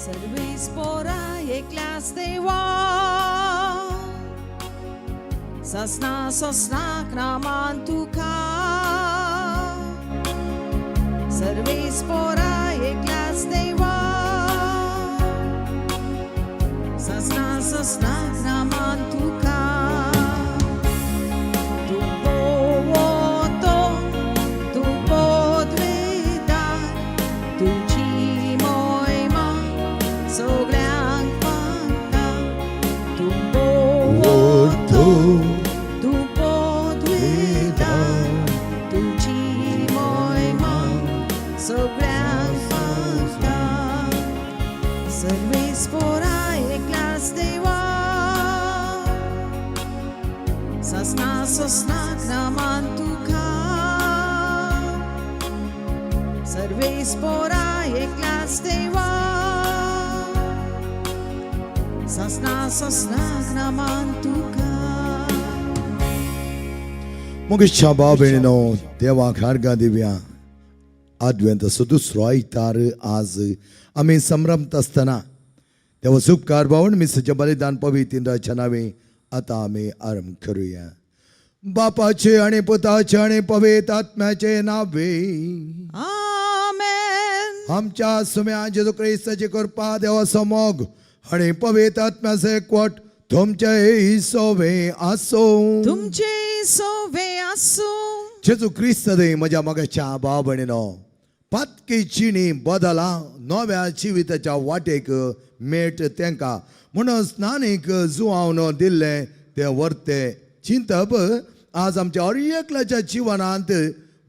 Service पोरा एकल्याच देवा, ससना ससनाक Naaman तुका. सर्वीस पोरा एकल्याच देवा, ससना ससनाक नामान तुका. तूं पोवतो, तूं पोदवेता, तुजी मोयमा सगळ्यांक मानता. तूं पोवतो, तूं पोदवेता, तुजी मोयमा सगळ्यांक मानता. सर्वीस पोरा एकल्याच देवा, ससना ससनाक नामान तुका. सर्वीस पोरा एकल्याच देवा, ससना ससनाक नामान तुका. मोगेशा भाव भयणीनो, देवाक हारगा दिव्या. आदवेंत दुसरो आयतार आज आमी संभ्रमत आसतना देवा सुपकार भावन मिसाचें बलिदान पवित्र नांवे आतां आमी आरंभ करुया. बापाचे आनी पुताचे आनी पवित्र आत्म्याचे नावे. आमेन. आमच्या सुम्या जेजू क्रिस्ताची कृपा, देवाचो मोग आनी पवित्र आत्म्याचो एकवट तुमचे सोवे आसो. तुमचे सोवे आसूं. जेजू क्रिस्त दे. म्हज्या मोगाच्या भाव भयणीनो, पातकी जिणी बदला नव्या जिविताच्या वाटेक मेट तेंका म्हणून स्नानीक जुवावन दिल्लें तें वर्ते चिंतप आज आमच्या हर एकल्याच्या जिवनांत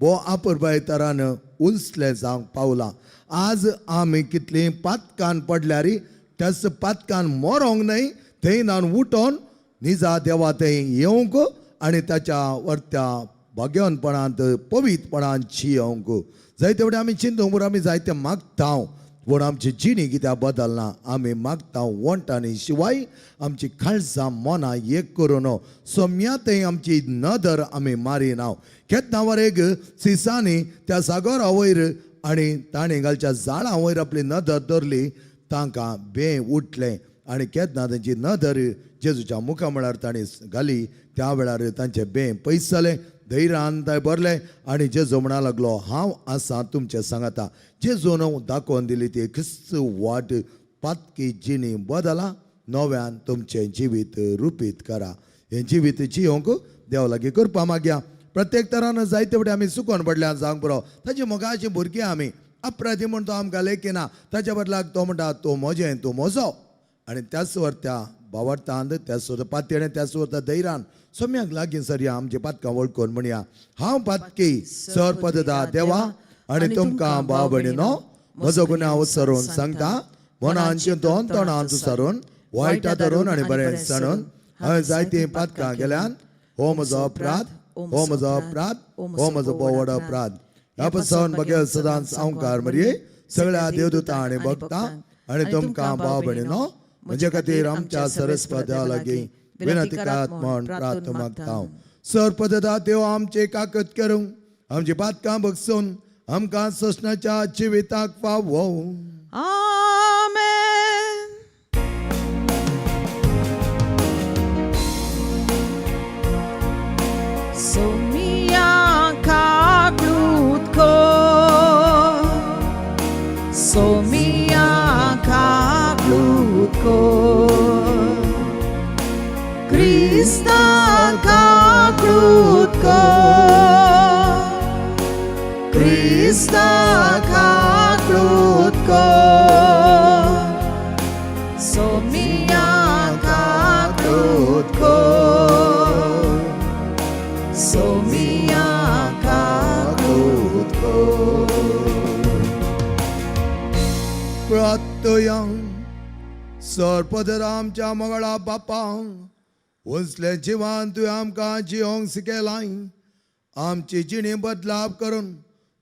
भो आपुरबाय तरान उंचलें जावंक पावलां. आज आमी कितलीं पातकान पडल्यार त्याच पातकान मरोंक न्हय, थंय उठोन निजा देवा थंय येवंक आनी ताच्या वर्त्या भाग्यवनपणांत पवित्रपणान जियोवंक जायते वटेन आमी चिंतूंक पुरो. आमी जायते मागता पूण आमची जिणी कित्याक बदलना? आमी मागता वंटांनी शिवाय आमची काळजां मनां एक करून सोम्या थंय आमची नदर आमी मारिना. केन्ना वरेक सिसांनी त्या सागरा वयर आनी ताणें घालच्या जाळां वयर आपली नदर दवरली, तांकां बें उठलें आनी केन्ना तांची नदर जेजूच्या मुखा म्हळ्यार तांणी घाली, त्या वेळार तांचें बें पयस जालें, धैर्यान ते भरलें आनी जेजू म्हणा लागलो, हांव आसा तुमचें सांगाता. जेजून दाखोवन दिली ती क्रिस्त वाट, पातकी जिणी बदला, नव्यान तुमचें जिवीत रुपीत करा. हें जिवीत जियोंक देव लागीं करपा मागया. प्रत्येक तरान जायते फुडें आमी चुकोन पडल्या जावंक पुरो. ताची मोगाची भुरगीं आमी, अपराधी म्हण तो आमकां लेखिना. ताच्या बदलाक तो म्हणटा, तूं म्हजें, तूं म्हजो. आनी त्याच वर त्या भावार्थान, त्याच सुद्दां पातयेणे, त्याच वर धैर्यान सोम्याक लागीं सरया. आमची पातकां वळखून म्हणया, हांव पातकी सर पदता देवा आनी तुमकां भाव भयणीनो म्हजो गुन्यांव सरून सांगता. मनान चिंतून, तोंडान सारून, वायटा धरून आनी बरें सांडून हांवें जायतीं पातकां केल्यान. हो म्हजो अपराध, हो म्हजो अपराध, हो म्हजो व्हड अपराध. ह्या पसून बगेल सदांच सावकार मरये, सगळ्या देवदूता आनी भक्तां आनी तुमकां भाव भयणीनो म्हजे खातीर आमच्या सरस्पत्या लागीं विनंती करात म्हण प्रार्थ मागता. सर पदता देव आमचे काकत करूं, आमची पातकां बगसून आमकां सोसणाच्या जिविताक फावो. आमेन. सोमिया काकलूत को, सोमिया काकलूत को, क्रिस्ता काकलूत को, क्रिस्ता काकलूत को, सोमिया काकलूत को, सोमिया काकलूत को. प्रार्थया. सरपदर आमच्या मंगळा बापा, उंचले जिवान तुवें आमकां जियोंक शिकयलाय. आमची जिणी बदलाप करून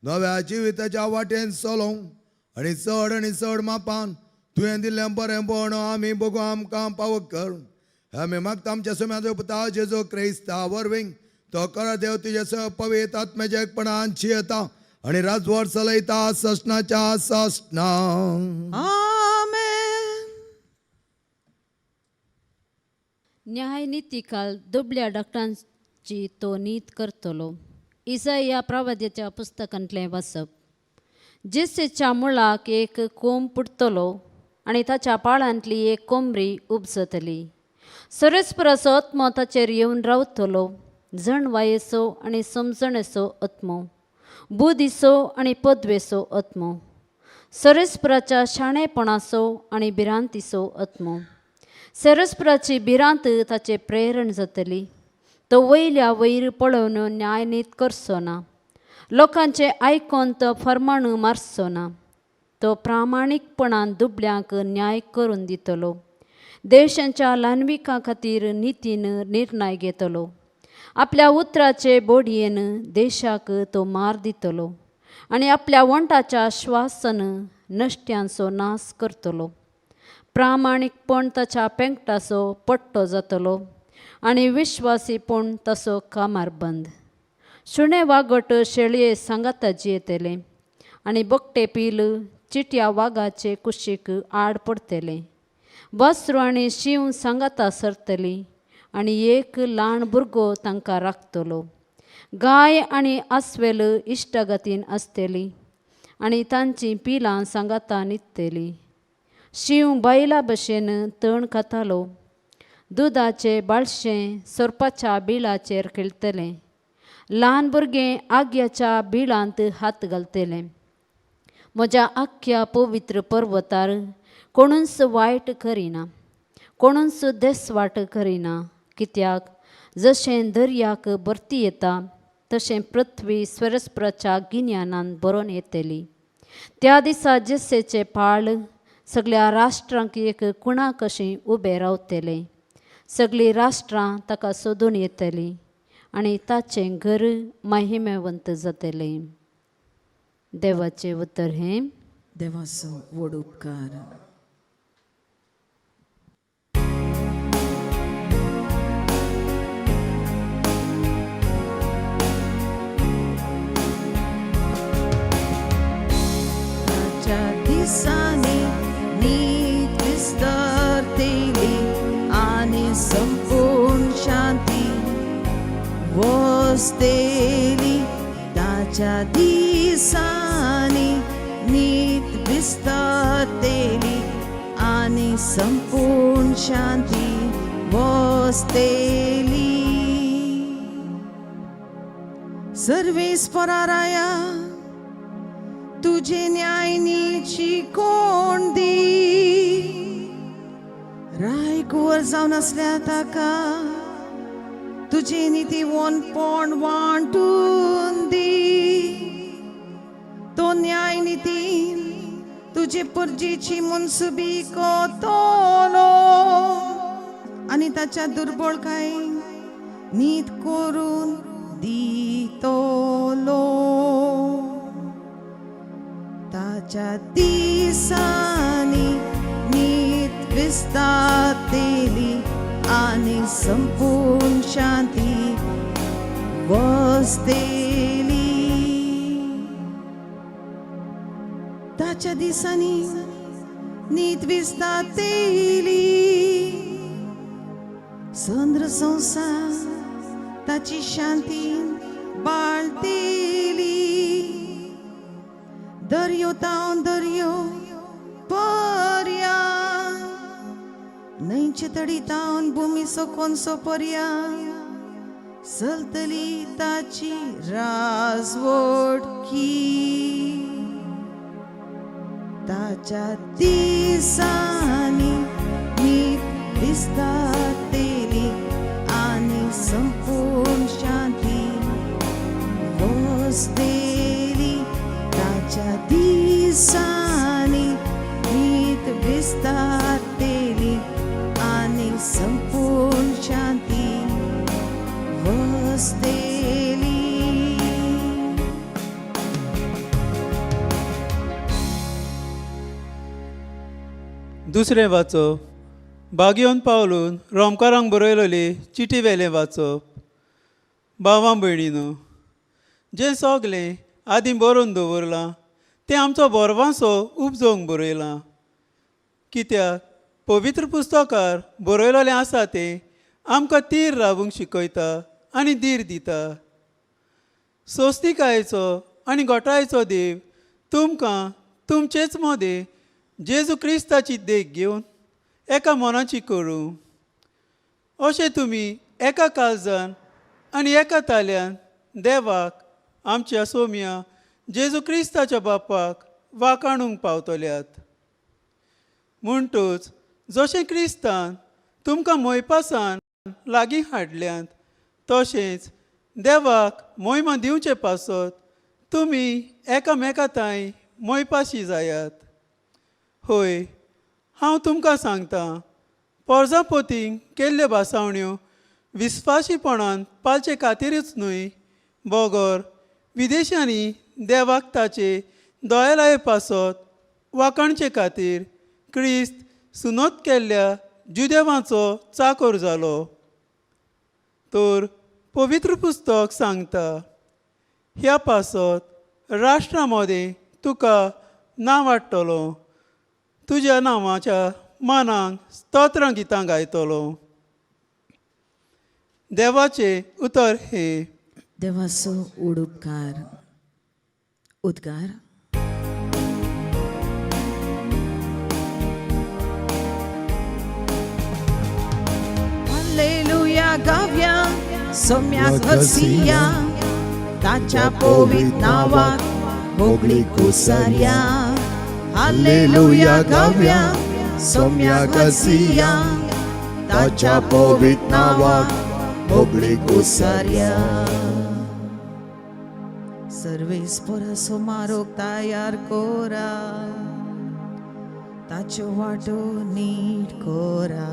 नव्या जिविताच्या वाटेन चलोवंक आनी चड आनी चड मापान तुवें दिल्लें बरेंपण आमी बगू आमकां पावक कर. आमी मागता आमच्या सुम्या पुता जेजू क्रिस्ता वरवीं. तो कर देव तुजे स पवित्र आत्म्याच्या एकपणान जियेता आनी राजवट चलयता ससनाच्या ससना. आमेन. न्यायनितीकाल दुबल्या डॉक्टरांची तो नीत करतलो. इसाया प्रवाद्याच्या पुस्तकांतलें वाचप. जेसेच्या मुळाक एक कोंब पुडटलो आनी ताच्या पाळांतली एक कोमरी उपजतली. सरस्पराचो आत्मो ताचेर येवन रावतलो, जणवायेचो आनी समजणेचो आत्मो, बुदीचो आनी पदवेचो आत्मो, सरस्पराच्या शाणेपणाचो आनी भिरांतीचो आत्मो. सरस्पराची भिरांत ताचें प्रेरण जातली. तो वयल्या वयर पळोवन न्यायनीत करचो ना, लोकांचें आयकोन तो फर्माण मारचो ना. तो प्रामाणीकपणान दुबल्यांक न्याय करून दितलो, देशांच्या ल्हानविकां खातीर नितीन निर्णय घेतलो. आपल्या उतराचे बोडयेन देशाक तो मार दितलो आनी आपल्या वंटाच्या श्वासन नश्ट्यांचो नाश करतलो. प्रामाणीकपण ताच्या पेंकटाचो पट्टो जातलो आनी विश्वासीपण तसो कामारबंद. सुणे वागट शेळये सांगाता जियेतले आनी बोकटे पील चिटया वागाचे कुशीक आड पडटले. वासरू आनी शींव सांगाता सरतली आनी एक ल्हान भुरगो तांकां राखतलो. गाय आनी आस्वेल इश्टागतीन आसतली आनी तांचीं पिलां सांगाता न्हिदतलीं. शींव बायलां भशेन तण खातालो, दुदाचे बाळशें सोरपाच्या बिळाचेर खेळटलें. ल्हान भुरगें आग्याच्या बिळांत हात घालतलें. म्हज्या आख्ख्या पवित्र पर्वतार कोणूच वायट करिना, कोणूच देसवाट करिना. कित्याक जशें दर्याक भरती येता तशें पृथ्वी स्वरस्पराच्या गिन्यानान भरोन येतली. त्या दिसा जेसेचें पाळ सगळ्या राष्ट्रांक एक कुणा कशें उबें रावतलें. सगळीं राष्ट्रां ताका सोदून येतलीं आनी ताचें घर महिमेवंत जातलें. देवाचें उतर हें. देवाचो व्हड उपकार. ताच्या दिसांनी नीत विस्तारतली आनी संपूर्ण शांती वसतली. ताच्या दिसांनी नीत विस्तारतली आनी संपूर्ण शांती वसतली. सर्वेस्पराराया तुझे न्यायनीची कोण दी, राय कुंवर जावन आसल्या ताका तुजे निती वनपण वांटून दी. तो न्याय निती तुजे परजेची मनसुबी कोतलो आनी ताच्या दुर्बळकाय नीत करून दितलो. ताच्या दिसांनी नीत विस्तारतली आनी संपूर्ण शांती वसतली. ताच्या दिसांनी नीत विस्तारतली, संद्र संवसार ताची शांती बाळतली. दर्यो तावन दर्यो पर्या, न्हंयचे तडी तावन भुमीचो कोनसो पर्या, चलतली ताची राजवटकी. ताच्या दिसांनी नीत विस्तारतली आनी संपूर्ण शांती वसतली. ताच्या दिसांनी नीत विस्तारतली आनी संपूर्ण शांती वसतली. दुसरें वाचप बागयोन पावलून रोमकारांक बरयलोली चिटी वेलें वाचप. भावां भयणीनो, जें सगलें आदीं बरोवन दवरलां तें आमचो बोरवांसो उपजोवंक बरयलां. कित्याक पवित्र पुस्तकार बरयलोलें आसा तें आमकां तीर रावूंक शिकयता आनी धीर दिता. सोस्तिकायेचो आनी गोठायेचो देव तुमकां तुमचेच मदें जेजू क्रिस्ताची देख घेवन एका मनाची करूं. अशें तुमी एका काळजान आनी एका ताल्यान देवाक आमच्या सोम्या जेजू क्रिस्ताच्या बापाक वाकाणूंक पावतल्यात. म्हणटूच जशें क्रिस्तान तुमकां मोयपासान लागीं हाडल्यात तशेंच देवाक मोयमा दिवचे पासत तुमी एकामेका तांय मोयपाशी जायात. हय, हांव तुमकां सांगतां, पोरजापोतींक केल्ल्यो भासावण्यो विस्वाशीपणान पाळचे खातीरूच न्हय, बगर विदेशांनी देवाक ताचे दोळेलाये पासत वाकाणचे खातीर क्रिस्त सुनोत केल्ल्या जुदेवांचो चाकोर जालो. तर पवित्र पुस्तक सांगता, ह्या पासत राष्ट्रा मदें तुका नांव वाडटलो, तुज्या नांवाच्या मानाक स्तोत्रां गितां गायतलो. देवाचें उतर हें. देवाचो उडुपकार उद्गार. हालेलुया गाव्या सोम्याक हसिया, ताच्या पवित्र नांवाक होगळी कुसारया. हालेलुया गाव्या सोम्याक हसिया, ताच्या पवित्र नांवाक होगळी कुसारया. सर्वेस्परा सोमारोक तयार कोरा, ताच्यो वाटो नीट कोरा.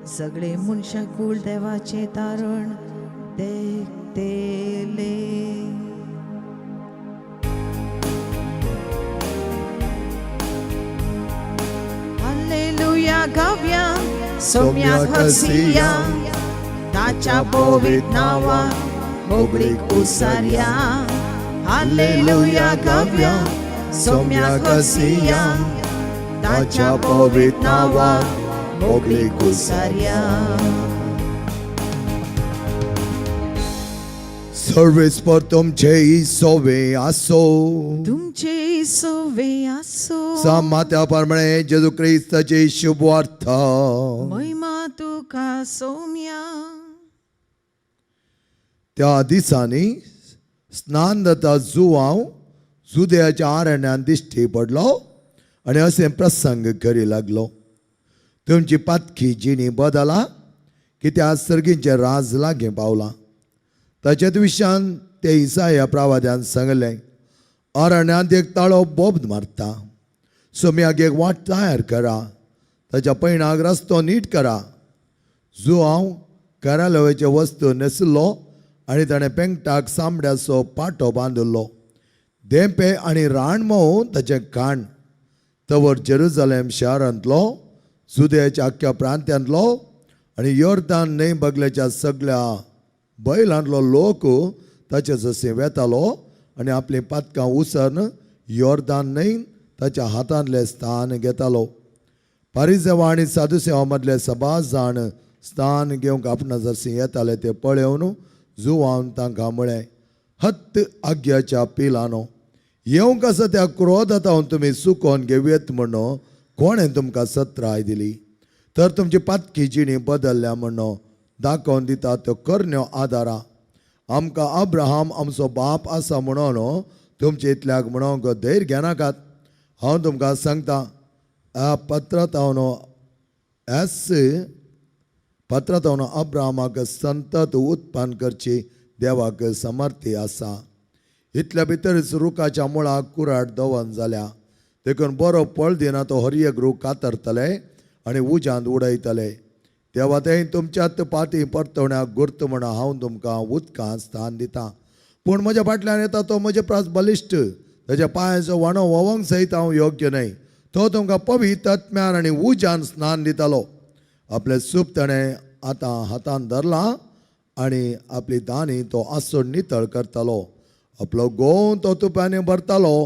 सगळे मनशां कूळ देवाचें तारण देखतेले. हालेलुया गाव्या सोम्याक हसिया, ताच्या पवित्र नांवाक होगळी कुसारया. हालेलुया गाव्या सोम्याक हसिया, ताच्या पवित्र नांवाक होगळी कुसारया. सर्वेस्पर तुमचे सोवे आसो. तुमचे सोवे आसो. मात्या प्रमाणे जेजू क्रिस्ताची शुभवार्ता. महिमा तुका सोम्या. त्या दिसांनी स्नान जाता जुवांव जुदयाच्या आरण्यान दिश्टी पडलो आनी अशें प्रसंग करी लागलो. तुमची पातकी जिणी बदला, कित्याक सर्गींचें राज लागीं पावलां. ताच्याच विशयान ते इसाया प्रावाद्यान सांगलें, अरण्यांत एक ताळो बोब मारता, सोम्याक एक वाट तयार करा, ताच्या पयणाक रस्तो नीट करा. जुवांव करालोवेचे वस्तू न्हेसलो आनी ताणें पेंगटाक चामड्याचो पाटो बांदिल्लो. धेंपे आनी राणमोव ताचें काण. तवर जेरुजलेम शारांतलो, जुदयाच्या आख्ख्या प्रांत्यांतलो आनी योर्दान न्हंय बगलेच्या सगळ्या बैलांतलो लोक ताचे जशें वेतालो आनी आपलीं पातकां उसरन योर्दान न्हंय ताच्या हातांतलें स्थान घेतालो. पारिजेवा आनी साधुसेवा मदले सभा जाण स्थान घेवंक आपणा जशी येताले ते पळोवन जुवान तांकां म्हळें, हत्त आग्याच्या पिलानो, येवंक आसा त्या क्रोधांत तुमी सुकोवन घेवयेत म्हणून कोणें तुमकां सत्राय दिली? तर तुमची पातकी जिणी बदलल्या म्हणून दाखोवन दिता त्यो करण्यो आदारा. आमकां अब्राहम आमचो बाप आसा म्हणून तुमचे इतल्याक म्हणूंक धैर्य घेनाकात. हांव तुमकां सांगता, ह्या पत्रांत एस पत्रांत अब्राहमाक संतत उत्पन्न करची देवाक समर्थी आसा. इतल्या भितरच रुखाच्या मुळाक कुराड दवन जाल्या, देखून बरो पळ दिना तो हर एक रूख कातरतले आनी उज्यांत उडयतले. देवा तें तुमच्यात पाती परतवण्याक गुर्त म्हण हांव तुमकां उदकांत स्थान दिता, पूण म्हज्या फाटल्यान येता तो म्हजे प्रास बलिश्ट, ताच्या पांयाचो वाणो व्होवंक सयत हांव योग्य न्हय. तो तुमकां पवित्र आत्म्यान आनी उज्यान स्नान दितालो. आपलें सूप ताणें आतां हातान धरलां आनी आपली दानी तो आसून नितळ करतालो. आपलो गोंव तो तुप्यांनी भरतालो,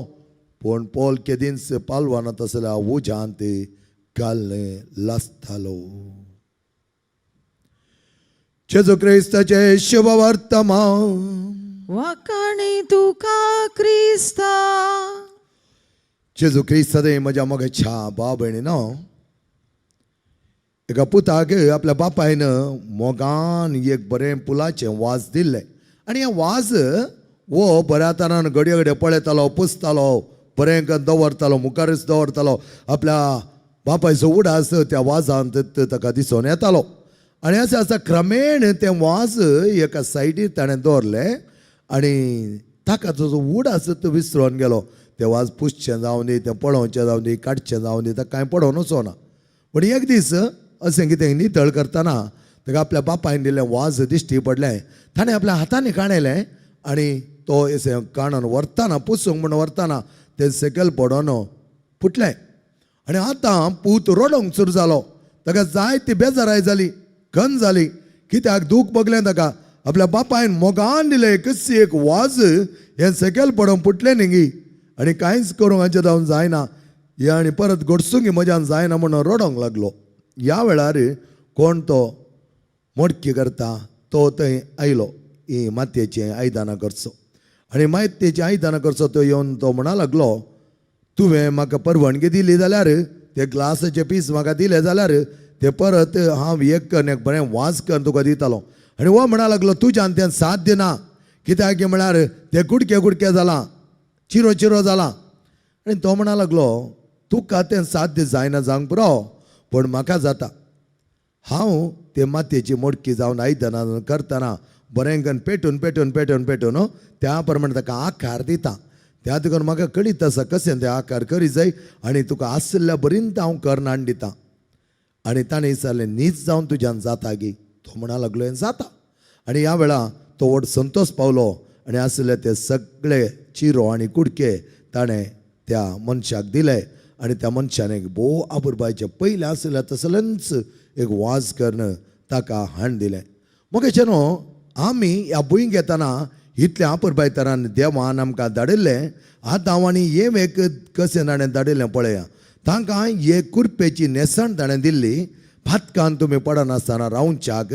पूण पोल केदींच पालवाना तसल्या उज्यांत घालणे लासतालो. जेजू क्रिस्ताचे शुभवर्तमान. वाकाणी तुका क्रिस्ता. जेजू क्रिस्त सदैव म्हज्या मोगाच्या भाव भयणीनो, एका पुताक आपल्या बापायन मोगान एक बरें पुलाचें वाज दिल्लें आनी हें वाज हो बऱ्या तरान घडये घडये पळयतालो, पुसतालो, बरें करून दवरतालो, मुखारच दवरतालो. आपल्या बापायचो उडास त्या वाजांत ताका दिसून येतालो. आनी अशें आसा क्रमेण तें वाज एका सायडीर ताणें दवरलें आनी ताका ताजो उडास तो विसरून गेलो. तें वाज पुसचें जावं दी, तें पळोवचें जावं दी, काडचें जावं दी, ताका कांय पडोवन वचना. पूण एक दीस अशें कितें नितळ करतना ताका आपल्या बापायन दिल्लें वाज दिश्टी पडलें. ताणें आपल्या हातांनी काणयलें आनी तो अशें काणून व्हरतना, पुसूंक म्हूण व्हरतना तें सकयल पडोन फुटलें. आनी आतां पूत रडोंक सुरू जालो. ताका जायती बेजाराय जाली, खंत जाली, कित्याक दूख भोगलें ताका. आपल्या बापायन मोगान दिलें कशी एक वाज हें सकयल पडोन फुटलें न्ही गी, आनी कांयच करूंक हांचें जावन जायना हें आनी परत घडसूंक म्हज्यान जायना म्हणून रडोंक लागलो. ह्या वेळार कोण तो मोडकी करता तो थंय आयलो, ही मातयेचीं आयदनां करचो. आनी मातयेचीं आयदनां करचो तो येवन तो म्हणा लागलो, तुवें म्हाका परवानगी दिली जाल्यार, ते ग्लासाचे पीस म्हाका दिले जाल्यार ते परत हांव एक करून एक बरें वाज करून तुका दितालो. आनी हो म्हणा लागलो, तुज्यान तें साध्य ना, कित्याक म्हळ्यार ते कुडके कुडके जालां, चिरो चिरो जालां. आनी तो म्हणा लागलो, तुका तें साध्य जायना जावंक पुरो, पूण म्हाका जाता. हांव ते मातयेची मोडकी जावन आयदनां करतना बरें करून पेटून पेटून पेटून पेटून त्या प्रमाणे ताका आकार दिता. त्या देखून म्हाका कळीत आसा कशें ते आकार करी जाय आनी तुका आशिल्ल्या बरीन हांव करून हाडून दिता. आनी ताणें विचारलें, नीच जावन तुज्यान जाता गी? तो म्हणा लागलो, हें जाता. आनी ह्या वेळा तो व्हड संतोश पावलो आनी आशिल्ले ते सगळे चिरो आनी कुडके ताणें त्या मनशाक दिले. आनी त्या मनशान एक भोव आपुरबायचें पयलें आशिल्लें तसलेंच एक वाज करून ताका हाडून दिलें. मगेचे न्हू आमी ह्या भुंयक येतना इतलें आपुरबाय तरान देवान आमकां धाडिल्लें. आतां आनी हें एक कशें ताणें धाडिल्लें पळया. तांकां एक कुरपेची न्हेसण ताणें दिल्ली, भातकान तुमी पडनासतना रावच्याक,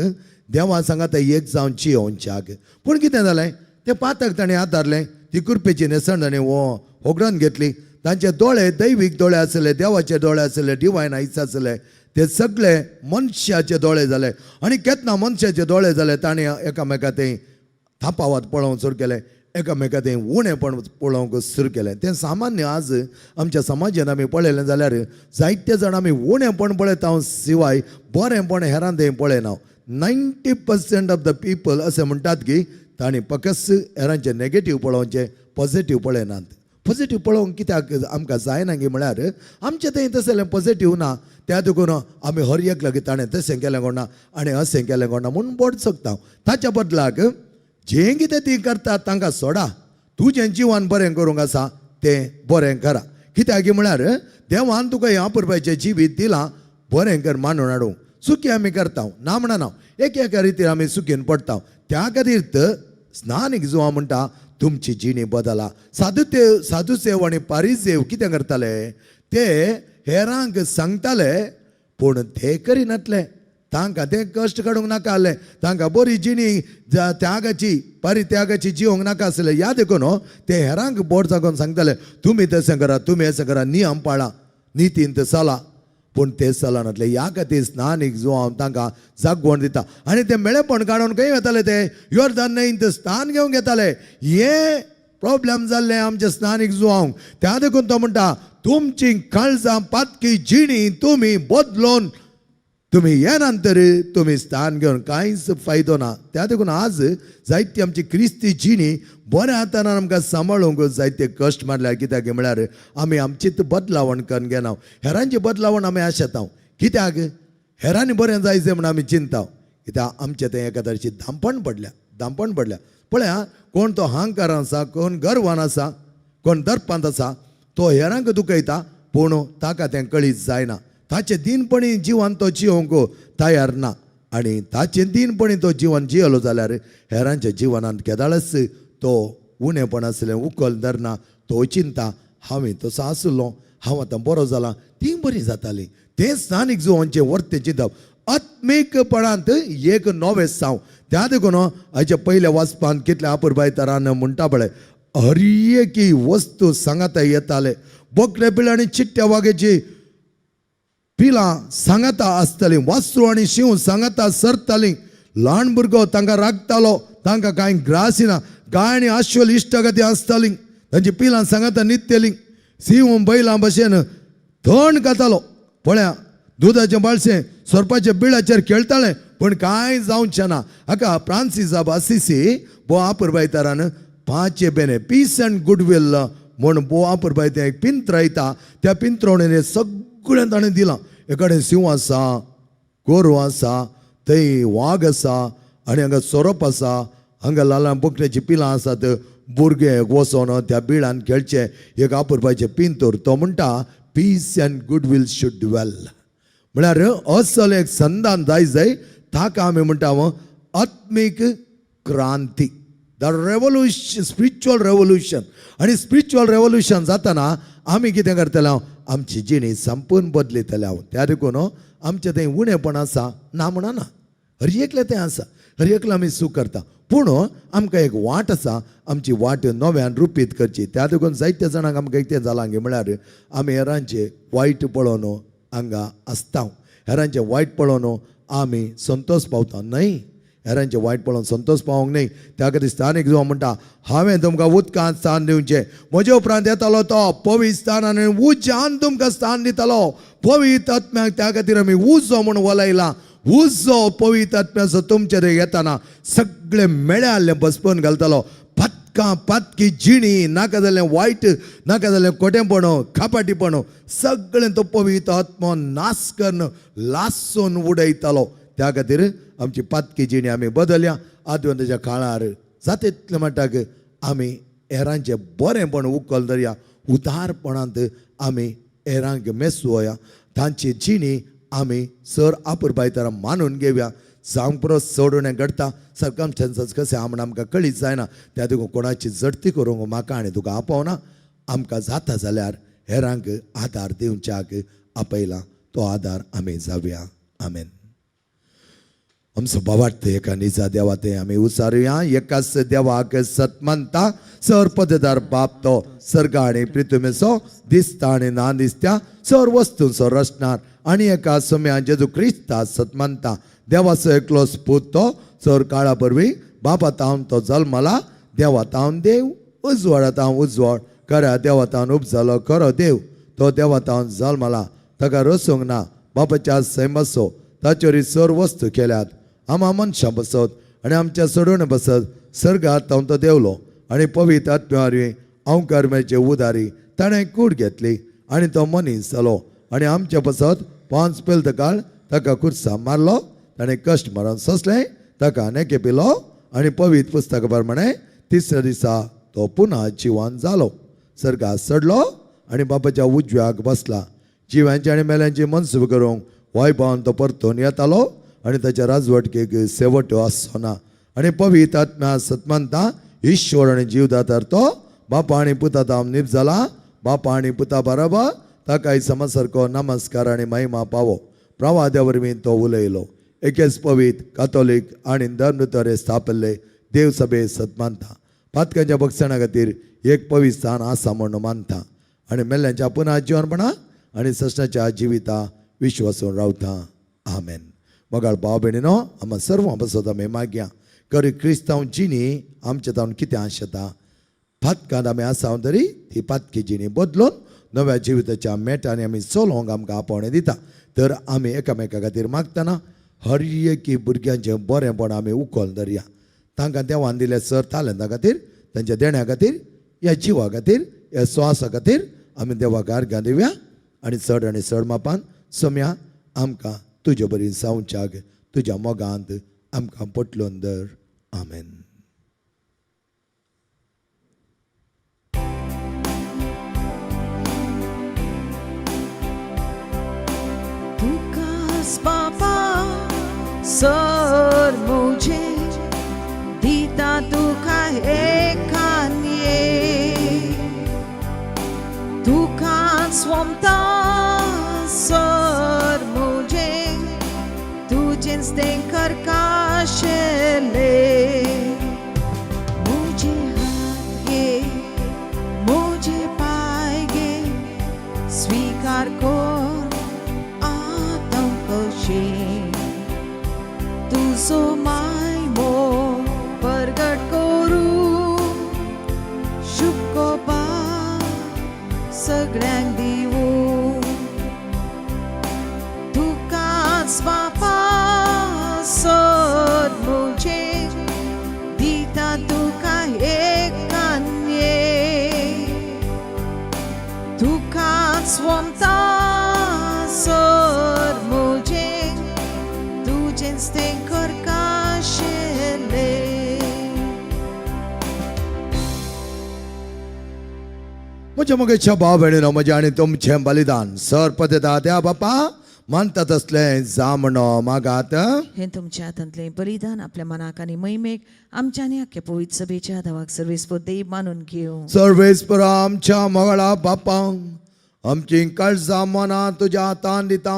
देवा सांगाता एक जावन जियोवच्याक. पूण कितें जालें, तें पातक ताणें आदारलें, ती कुरपेची न्हेसण ताणें होगडून घेतली. तांचे दोळे दैवीक दोळे आसले, देवाचे दोळे आसले, डिवायन आयस आसले, ते सगळे मनशाचे दोळे जाले. आनी केन्ना मनशाचे दोळे जाले ताणें एकामेका ते थापावत पळोवंक सुरू केलें, एकामेका तें उणेपण पळोवंक सुरू केलें. तें सामान्य आज आमच्या समाजान आमी पळयलें जाल्यार जायते जाण आमी उणेपण पळयता शिवाय बरेंपण हेरां तें पळयना. 90% ऑफ the people अशें म्हणटात की तांणी फकत हेरांचें नेगेटीव पळोवचें, पॉझिटीव पळयनात. पॉझिटीव पळोवंक कित्याक आमकां जायना गी म्हळ्यार आमचें थंय तसलें पॉझिटीव ना. त्या देखून आमी हर एक लागीं ताणें तशें केलें कोणा आनी अशें केलें कोणा म्हूण बोट शकता. ताच्या बदलाक जें कितें ती करतात तांकां सोडा, तुजें जिवन बरें करूंक आसा तें बरें करा. कित्याक म्हळ्यार देवान तुका ह्या पुरपाचें जिवीत दिलां, बरें कर मानून हाडूंक. सुखी आमी करता ना म्हणना, एक एका रितीन आमी सुखीन पडटा. त्या खातीर तर स्नानीक जुवा म्हणटा तुमची जिणी बदला. साधुतेव साधुसेव आनी पारिसेव कितें करताले, ते हेरांक सांगताले पूण ते करिनातले. तांकां तें कश्ट काडूंक नाका आसलें, तांकां बरी जिणी त्यागाची परित्यागाची जिवंक नाका आसलें. ह्या देखून ते हेरांक बोट जागोवन सांगताले तुमी तशें करा, तुमी अशें करा, नियम पाळा, नितीन चला. पूण ते चलनातले. ह्या खातीर स्नानीक जुवांव तांकां जागवण दिता. आनी ते मेळेपण काडून खंय वताले, ते योर्दान न्हंयंत स्थान घेवंक येताले. हे प्रॉब्लेम जाल्ले आमचे स्नानीक जुवांक. त्या देखून तो म्हणटा तुमची काळजां पातकी जिणी तुमी बदलून तुमी येनात तुमी स्थान घेवन कांयच फायदो ना. त्या देखून आज जायती आमची क्रिस्ती जिणी बऱ्या हातान आमकां सांबाळूंक जायते कश्ट मारल्यार. कित्याक म्हळ्यार आमी आमचीच बदलावण करून घेना, हेरांची बदलावण आमी आशेता. कित्याक हेरांनी बरें जायचें म्हूण आमी चिंता, कित्याक आमचें तें एका तरेची धांपण पडल्या, धांपण पडल्या. पळया कोण तो अहंकारान आसा, कोण गर्वान आसा, कोण दर्पांत आसा, तो हेरांक दुखयता पूण ताका तें कळीत जायना. ताचे दिनपणी जिवन तो जिवंक तयार ना आनी ताचे दिनपणी तो जिवन जियेलो जाल्यार हेरांच्या जिवनांत केदाळच तो उणेपण आसलें उखल धरना. तो चिंता हांवें तसो आसलो, हांव आतां बरो जाला, ती बरी जाताली. तें स्थानीक जिवनचें वर्तें चिंतप. आत्मीकपणांत एक नवें साव. त्या देखून हाच्या पयल्या वाचपान कितल्या अपुरबाय तरान म्हणटा पळय, हर एकी वस्तू सांगाता येताले. बोकडे पिळ आनी चिट्ट्या वागेची पिलां सांगाता आसतालीं, वासरू आनी शिंव सांगाता सरतालीं. ल्हान भुरगो तांकां राखतालो, तांकां कांय ग्रास ना. गाय आनी आश्वल इश्टागती आसतालीं, तांची पिलां सांगाता न्हिदतलीं. सिंव बैलां भशेन थंड खातालो. पळया दुदाचें बाळशें सोरपाच्या बिळाचेर खेळटालें, पूण कांय जावचें ना. हाका फ्रांसीस ऑफ असिसी भो अपुरबायतारान पांचे बेने पीस अँड गुडवील म्हूण भो अपुरबाय तें एक पिंत्रायता. त्या पिंत्रवणेन सगळें ताणें दिलां. एकाडेन शिंव आसा, गोरवां आसा, थंय वाग आसा आनी हांगा सोरोप आसा, हांगा ल्हान बोकड्याचीं पिलां आसात. भुरगे वचोन त्या बिळान खेळचें एक अपुरबायचें पिंतूर. तो म्हणटा peace and goodwill should dwell. म्हळ्यार असल एक संदान जाय जाय, ताका आमी म्हणटा आत्मीक क्रांती, the revolution, spiritual revolution. आनी स्पिरिच्युअल रेवोल्युशन जाताना आमी कितें करतले हांव, आमची जिणी संपूर्ण बदलितले हांव. त्या देखून आमचें थंय उणेपण आसा ना म्हणना, हर एकलें तें आसा, हर एकलो आमी चूक करता, पूण आमकां एक वाट आसा, आमची वाट नव्यान रुपीत करची. त्या देखून जायत्या जाणांक आमकां कितें जालां गे म्हळ्यार आमी हेरांचें वायट पळोवन हांगा आसता, हेरांचें वायट पळोवन आमी संतोश पावता न्हय. हेरांचें वायट पळोवन संतोश पावोंक न्हय. त्या खातीर स्थानीक जो म्हणटा, हांवें तुमकां उदकांत स्थान दिवचें, म्हजे उपरांत येतालो तो पवित्र स्थान आनी उज्यान तुमकां स्थान दितालो पवित्र आत्म्याक. त्या खातीर आमी उजो म्हूण वलयला. उजो पवित्र आत्म्याचो तुमचेर येताना सगळें मेळ्याल्लें बसपून घालतालो. पातकां पातकी जिणी, नाका जाल्लें वायट, नाका जाल्लें खोटेंपण, खापाटीपण, सगळें तो पवित्र आत्मो नाश करून लासून उडयतालो. त्या खातीर आमची पातकी जिणी आमी बदलया. आदवंताच्या काळार जाता तितलें म्हणटाक आमी हेरांचें बरेंपण उखल धरया, उदारपणांत आमी हेरांक मेसोया, तांची जिणी आमी सर अपुरबाय तरा मानून घेवया. जावंक परस चड उणें घडटा, सर्कमस्टन्सीस कशें आहा म्हण आमकां कळीत जायना. त्या देखून कोणाची जडती करूंक म्हाका आनी तुका आपोवना. आमकां जाता जाल्यार हेरांक आदार दिवच्याक आपयला, तो आदार आमी जावया. आमेन. आमचो बावार्थ एका निजा देवा ते आमी उचारुया. एकाच देवाक सत मानता, सर पददार बाप तो सर्ग आनी पृथ्वीचो, दिसता आनी ना दिसत्या सर वस्तूंचो रचणार, आनी एका सम्या जेजू क्रिस्ता सत मानता, देवाचो एकलो पूत तो सर काळा परवी बापा तावन तो जल्मला, देवा तावन देव, उजवाडा तावन उजवाड, खऱ्या देवा तावन उपजालो खरो देव, तो देवा तावन जल्मला, ताका रसूंक ना, बापाच्या सैमाचो, ताचेर सर वस्तू केल्यात, आमा मनशां बसत आनी आमच्या सोडून बसत सर्गात तावन तो देवलो आनी पवित्र आत्म्या अंकारम्याचे उदारी ताणें कूड घेतली आनी तो मनीस जालो आनी आमच्या बसत 5 पेल्त काळ ताका कुर्सा मारलो, ताणें कश्ट मारून सोंसलें, ताका नेके पिलो आनी पवित्र पुस्तका प्रमाणे तिसऱ्या दिसा तो पुन्हा जिवान जालो, सर्गात चडलो आनी बापाच्या उजव्याक बसला, जिव्यांची आनी मेल्यांची मनसूब करूंक वायपावन तो परतून येतालो आनी ताच्या राजवटकेक शेवट आसचो ना. आनी पवित्र आत्म्या सतमानता, ईश्वर आनी जीवदातार तो बापा आनी पुता ताम निप जाला, बापा आनी पुता बरोबर ताकाय समसारको नमस्कार आनी महिमा पावो. प्रवाद्या वरवीं तो उलयलो. एकेच पवित्र कातोलीक आनी धर्मतरे स्थापिल्ले देवसभे सतमानता, पातकांच्या बक्षणा खातीर एक पवित्र स्थान आसा म्हूण मानता आनी मेल्ल्यांच्या पुनः जिवनपणा आनी सस्नाच्या जिविता विश्वासून रावता. आमेन. मोगाळ भाव भयणीनो, आमा सर्व बसत आमी मागया करी क्रिस्तांव जिणी आमच्या तावन कितें आशेता. पातकांत आमी आसा तरी ती पातकी जिणी बदलून नव्या जिविताच्या मेटांनी आमी चलोवंक आमकां आपोवणें दिता. तर आमी एकामेका खातीर मागतना हर एकी भुरग्यांचें बरेंपण आमी उखल धरया. तांकां देवान दिले सर तालेंता खातीर, तांच्या देण्या खातीर, ह्या जिवा खातीर, ह्या स्वासा खातीर आमी देवाक आर्गां दिवया आनी चड मापान सम्या आमकां तुजे बरी जावच्याक तुज्या मोगांत आमकां पटलोवन धर. आमेन. तुकास बापा सर मुझे दिता तुका एकानये, तुका स्वमता सर मुझे, तुका तुजेंच तें करकाशेले. मुझे हात घे, मुझे पाय घे, स्वीकार कर आतां कशें तुजो माय मोग परगट करूं, शुकोबा सगळ्यांक दिवूं. तुकाच बापा सद मुझे दिता तुका एक कान्ये, तुकाच वमता सर मुझे, तुजेंच तें करकाशेले. म्हज्या मगेच्या भाव भयणीनो, म्हजें आनी तुमचें बलिदान सर पद्यता त्या बापा मानता तसलें जामणो मागात. हें तुमच्या हातांतलें बलिदान आपल्या मनाक आनी महिमेक आमच्या आनी आख्या पवित्र सभेच्या धावाक सर्वेस्पर देव मानून घेवं. सर्वेस्पर आमच्या मगळा बापा, आमची काळजां मनां तुज्या हातान दिता.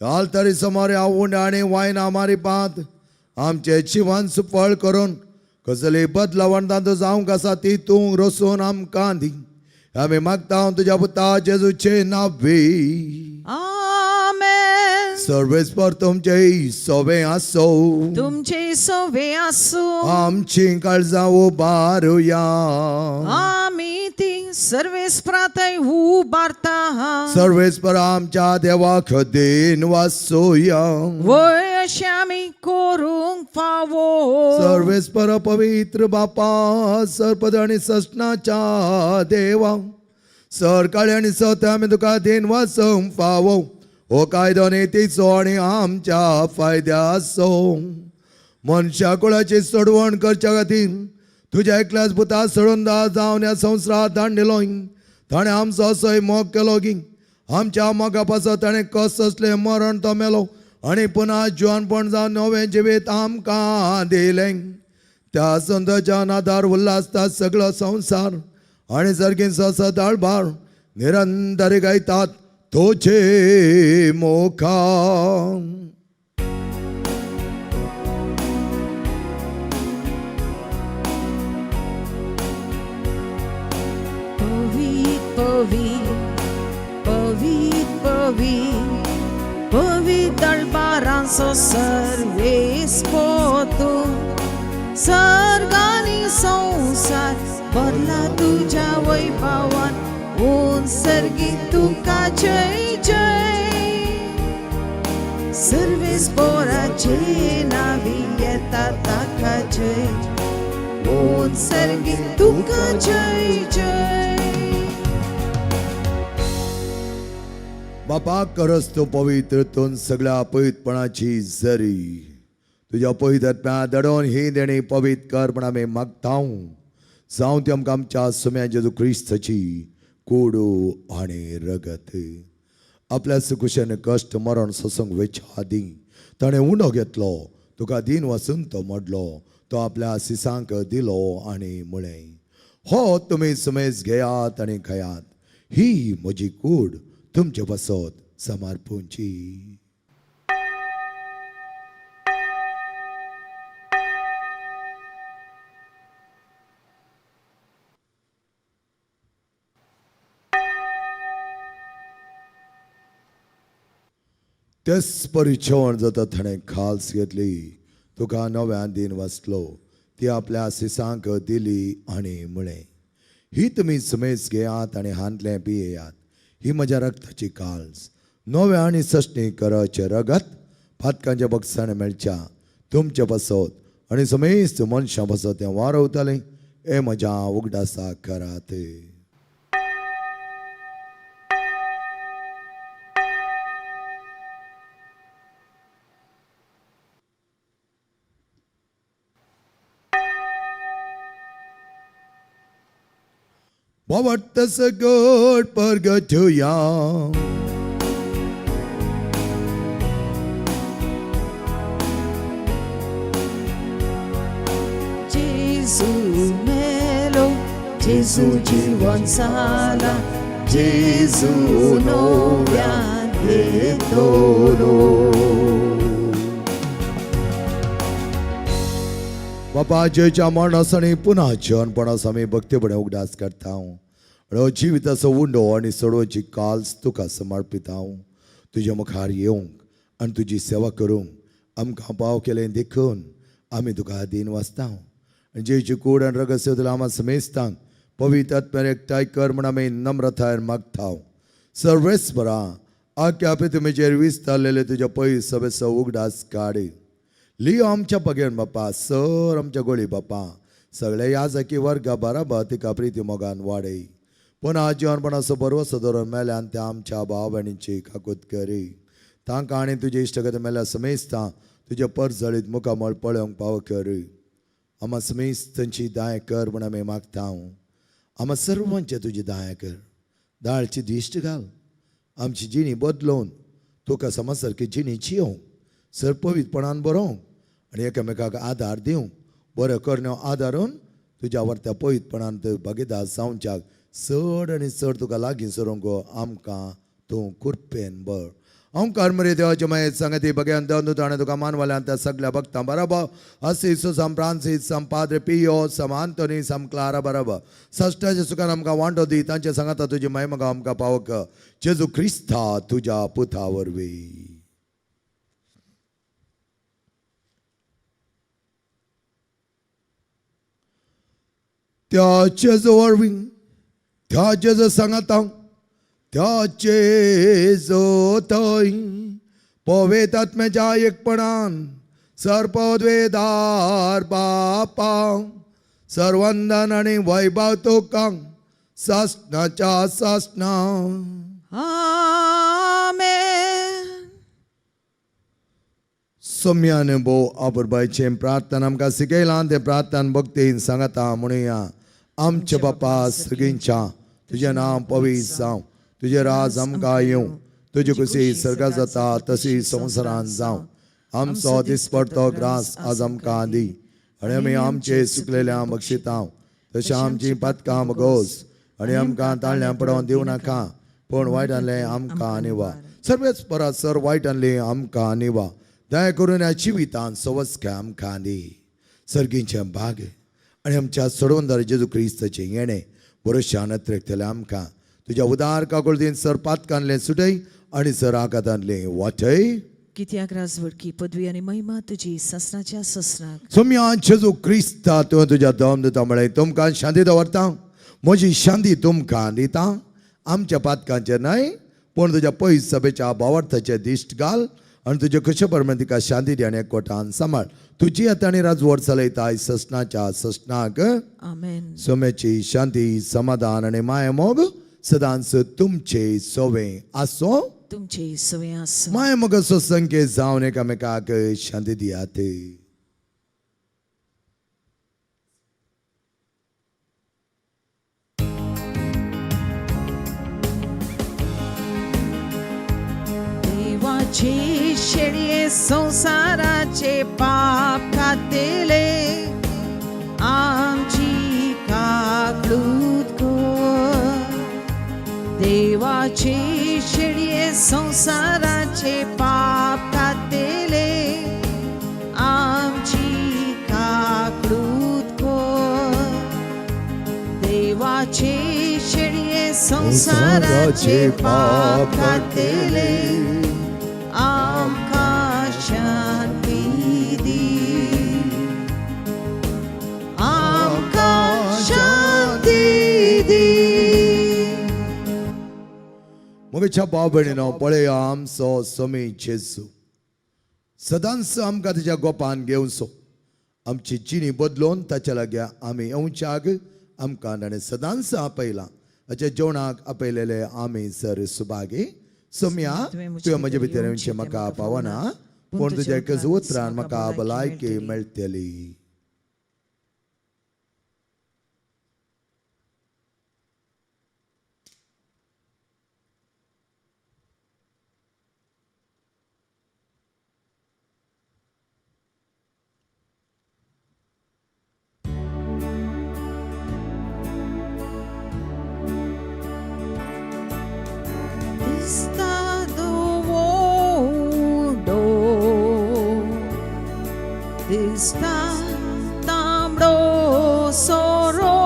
आलतरी समोर ह्या उंड आनी वायना मारिपात आमचें जिवन सुफळ करून कसली बदलावण तांतूं जावंक आसा ती तूं रसून आमकां दी. आमी मागता तुज्या पुता जेजूचे नावी. आमेन. सर्वेस्पर तुमचे सोबे आसो. तुमचे सोवे आसूं. आमची काळजां उबारुया. आमी ती सर्वेस्परातय उबारता. सर्वेस्पर आमच्या देवाक दीन वासोया. वय, अशें आमी करूंक फावो. सर्वेस्पर पवित्र बापा, सरपद आनी ससनाच्या देवा, सरकाळी आनी सत आमी तुका दीन वासूंक फावो. हो कायदो नितीचो आनी आमच्या फायद्याचो. मनशा कुळाची सोडवण करच्या खातीर तुज्या एकल्याच पुता सोडून दा जावन ह्या संवसारांत धाडलेलो. ताणें आमचो असोय मोग केलो की आमच्या मोगा पासत ताणें कस असलें मरण तो मेलो आनी पुन्हा जिवनपण जावन नवें जिवीत आमकां दिलें. त्या संताच्या आदार उल्हासता सगळो संवसार आनी सारकी सदाळबार निरंतर गायतात तोचे मोखा. पवित पवित पवित पवित पवित दळबारांचो सर्वेस्पर तूं, सर्गानी संवसार भरला तुज्या वैभवान. ओन सर्गी तुका जय जय, सर्वेस्पराचे नावी येता ताका जय, ओन सर्गी तुका जय जय. बापा, करस तूं पवित्र तूं सगळ्या पवित्रपणाची जरी. तुज्या पवित्र दडोवन ही देणी पवित्र कर म्हण आमी मागता. जावं ती आमकां आमच्या सुम्या जेजू क्रिस्ताची कोडू आनी रगत. आपल्या सुकुशेन कश्ट मरण सोसूंक वेच्या आदीं ताणें उंडो घेतलो, तुका दीन वसून तो मोडलो, तो आपल्या सिसांक दिलो आनी म्हळें, हो तुमी सुमेज घेयात आनी खायात. ही म्हजी कूड तुमचे पासत समर्पूंची. तेच परी जेवण जाता ताणें खाल्स घेतली, तुका नव्यान दीन वाचलो, ती आपल्या सिसांक दिली आनी म्हळें, ही तुमी सुमेज घेयात आनी हांतलें पियेयात. ही म्हज्या रक्ताची काल्स, नव्या आनी सश्टी कराचें रगत, पातकांच्या बक्षाणे मेळच्या तुमचे पासत आनी समेस्त मनशां पासत तें वारवतालें. हे म्हज्या उगडासा करात. बाबट सगट परगटया. जेजू मेलो, जेजू जिवन जाला, जेजू नव्यान येतलो. बापा जेच्या मरणास आनी पुन्हा जिवनपणास आमी भक्तीपणे उगडास करता आनी हो जिविताचो उंडो आनी सोडोवची काल्स तुका समर्पिता तुज्या मुखार येवंक आनी तुजी सेवा करूंक आमकां पाव केलें देखून आमी तुका दीन वाचता आनी जेची कूड आनी रगत सेवतल्या आमा समेस्तांक पवित्र आत्म्यान एकठांय कर म्हूण आमी नम्रतायेन मागता. सर्वेस्परा, आख्या तुमचेर विस्तारलेले तुज्या पयस सभेचो उगडास काड. लियो आमच्या पगेन बापा, सर आमच्या गोळी बापा, सगळे याजकी वर्गा बराबर तिका प्रिती मोगान वाडय. पुन्हा जिवनपणाचो बरवसो धरून मेल्यान त्या आमच्या भाव भयणींची काकूत करी. तांकां आनी तुजे इश्टगत मेल्या समेस्तां तुजे परजळीत मुखामळ पळोवंक पाव करी. आमा समेस्तांची दाय कर म्हूण आमी मागता. आमा सर्वांचे तुजी दाय कर. दाळची दिश्ट घाल. आमची जिणी बदलोवन तुका समजसारकी जिणी जियोवंक, सर पवित्रपणान बरोवंक आनी एकामेकाक आदार दिवंक, बऱ्यो करण्यो आदारून तुज्या वर्त्या पवित्रपणान तूं भागीदार जावच्याक चड आनी चड तुका लागीं सरूंक आमकां तूं कृपेन बर. ओंकार मरे देवाचे मायेत सांगती बघ्यान देवन ताणें तुका मानवल्यान त्या सगळ्या भक्तां बरोबर असी सम फ्रांसीस, सम पाद्रे पियो, सम आंतोनी, सम क्लारा बरोबर सश्टाच्या सुखान आमकां वांटो दी. तांचे सांगाता तुजी महिमा आमकां पावक जेजू क्रिस्ता तुज्या पुता वरवीं. त्या जेजू वरवीं, त्या जेजू सांगाता, त्या जेजू थंय पवित्र आत्म्याच्या एकपणान सर्पद्वेदार बापा, सर्वंदन आनी वैभव तुका सासणाच्या सासणा. आमेन. सोम्यान भोव आपुरबायचें प्रार्थना आमकां शिकयलां तें प्रार्थना भक्तीन सांगता म्हणुया. आमच्या बापा सगळींच्या, तुजें नांव पवित्र जावं, तुजें राज आमकां येवं, तुजी खुशी सर्गात जाता तशी संवसारांत जावं. आमचो दिसपडतो ग्रास आज आमकां दी आनी आमी आमचे सुकलेल्या बक्षितां तशें आमची पातकां बगोस आनी आमकां ताळल्यां पडोवन दिवं नाका, पूण वायटांतलें आमकां निवा. सर्वेच परत सर वायटांतलें आमकां निवा. दया करून ह्या जिवितांत सवस्काय आमकां दी. सर्गीचें भाग आनी आमच्या सोडवणदार जेजू क्रिस्ताचें येणें भरोश्यान अत्रेकतलें आमकां तुज्या उदार काकुळतीन सर पातकांतलें सुटय आनी सर आकातांतलें वाटय. कित्याक राजवडकी, पदवी आनी महिमा तुजी ससनाच्या ससनाक. सोम्या जेजू क्रिस्ता, तुवें तुज्या दम दिता म्हळें, तुमकां शांती दवरता, म्हजी शांती तुमकां दिता. आमच्या पातकांचेर न्हय पूण तुज्या पयस सभेच्या भावार्थाचे दिश्ट घाल आनी तुजे कशे प्रमाणे तिका शांती दी आनी एकवटान सांबाळ. तुजी आतां आनी राजवट चलयताय ससनाच्या ससनाक. आमेन. सोम्याची शांती, समाधान आनी मायामोग सदांच तुमचे सोवे आसो. तुमचे सवे आसूं. मायामोगाचो संकेत जावन एकामेकाक शांती दियात. देवाचे शेळये, संसाराचे पाप खातेले, आमची काकळूत कर. देवाचे शेळये, संसाराचे पाप खातेले, आमची काकळूत कर. देवाचे शेळये, संसाराचे पाप खातेले, आमकां शांती दी, आमकां शांती दी. मोगेच्या भाव भयणीनो, पळया आमचो समी जेजू सदांच आमकां तेच्या गोपान घेवचो. आमची जिणी बदलून ताच्या लागीं आमी येवच्याक आमकां ताणें सदांच आपयलां. हाच्या जेवणाक आपयलेले आमी सर सुभागी. सोम्या, तुवें म्हजे भितर येवचें म्हाका पावना, पूण तुज्या एकच उतरान म्हाका भलायकी मेळटली. दिसता दवो दिसता. सोरो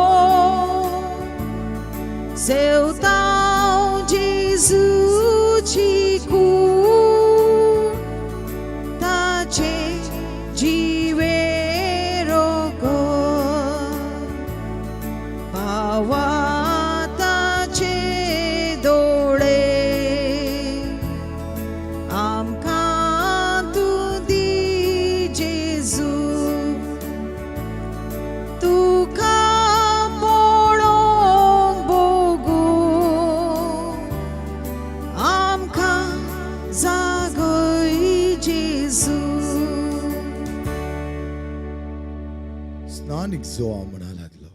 सेवताव जेजूची कूड ताचे जिवे रोगत पावाताचे दोळे आमकां तूं दी जेजू तुका पळोवंक भोगूं आमकां जागय जेजू. स्नानीक जोवा म्हणा लागलो,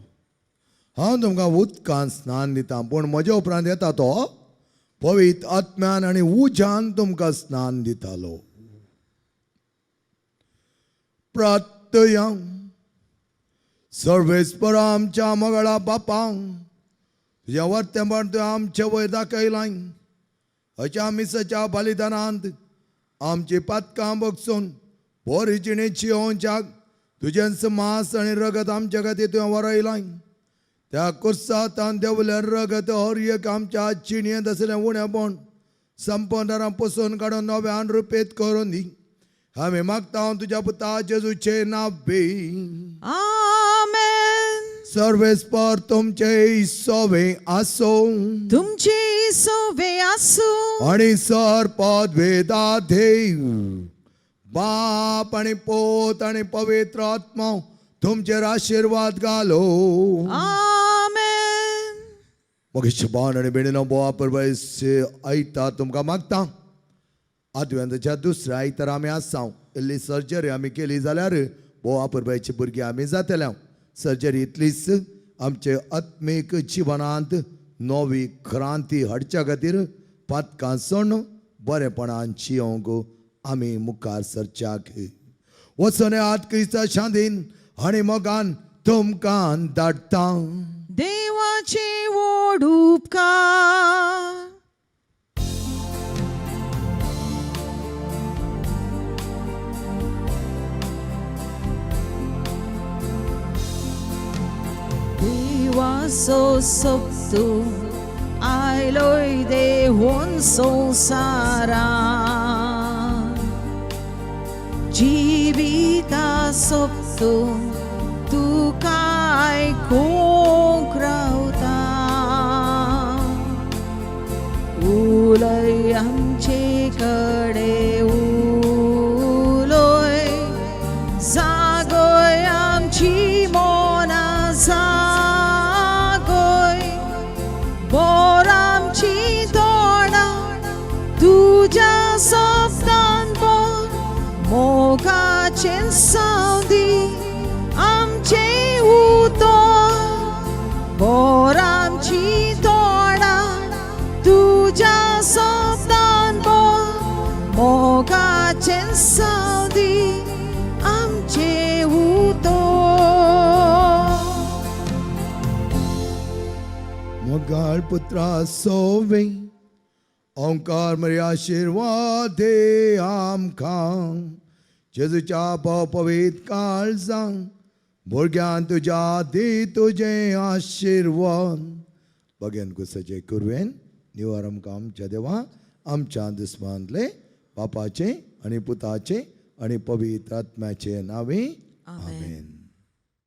हांव तुमकां उदकान स्नान दिता, पूण म्हज्या उपरांत येता तो पवित्र आत्म्यान आनी उज्यान तुमकां स्नान दितालो. प्रार्थया. सर्वेस्पर आमच्या मगळा बापांक, तुज्या वर्तेपण तुवें आमचे वयर दाखयलां. हच्या मिसाच्या बलिदानांत आमची पातकां बगसून बरी जिणेची येवच्याक तुजेंच मांस आनी रगत आमच्या खातीर तुवें वरयलां. त्या कुर्सातान देंवलें रगत हर एक आमच्या जिणेंत आसलें उणेपण संपदारां पसून काडून नव्यान रुपेत करून दी. आमी मागता तुज्या पुता जेजूचे नांव. आमेन. सर्वेस्पर तुमचे सोवे आसूं. तुमचे सोवे आसूं. आणि सर पदवेदा देव बाप आणि पोत आणि पवित्र आत्मा तुमचेर आशिर्वाद घालो. आमेन. मग शबान आणि बेणीनो बोवा परबायस आयता तुमकां मागता. आदव्यांताच्या दुसऱ्या आयतार आमी आसा. इल्ली सर्जरी आमी केली जाल्यार बोवा परबायची भुरगीं आमी जातले. सर्जरी इतलीच आमचे आत्मीक जिवनांत नवी क्रांती हाडच्या खातीर पातकां सोडून बरेपणान जियोंक आमी मुखार सरच्याक वचोन आत क्रिस्ता शांतीन आनी मोगान तुमकां धाडटा. देवाचे व्हड उपकार. देवाचो सोबतू आयलोय देवून संवसारांत, जिविता सोबतू तुका आयकूंक रावता. उलय आमचे कडे उलय, जागय आमची मनां जागय, बोर आमची तोंडां तुज्या सप्तान बोर, मोगाचें सावदी आमचें उतर, बोर आमची तोंडां तुज्या सप्तान बोर, मोगाचें सावदी आमचें उतर. मोगाळ पुत्रा सोवे ओंकार मरी आशिर्वाद दे आमकां. जेजूच्या भाव पवित्र काळजां भुरग्यान तुज्या दी तुजें आशिर्वाद. बगेन कुसाचे कुरवेन निवार आमकां आमच्या देवा आमच्या दुस्मानले बापाचे आनी पुताचे आनी पवित्र आत्म्याचे नांवे. आमेन.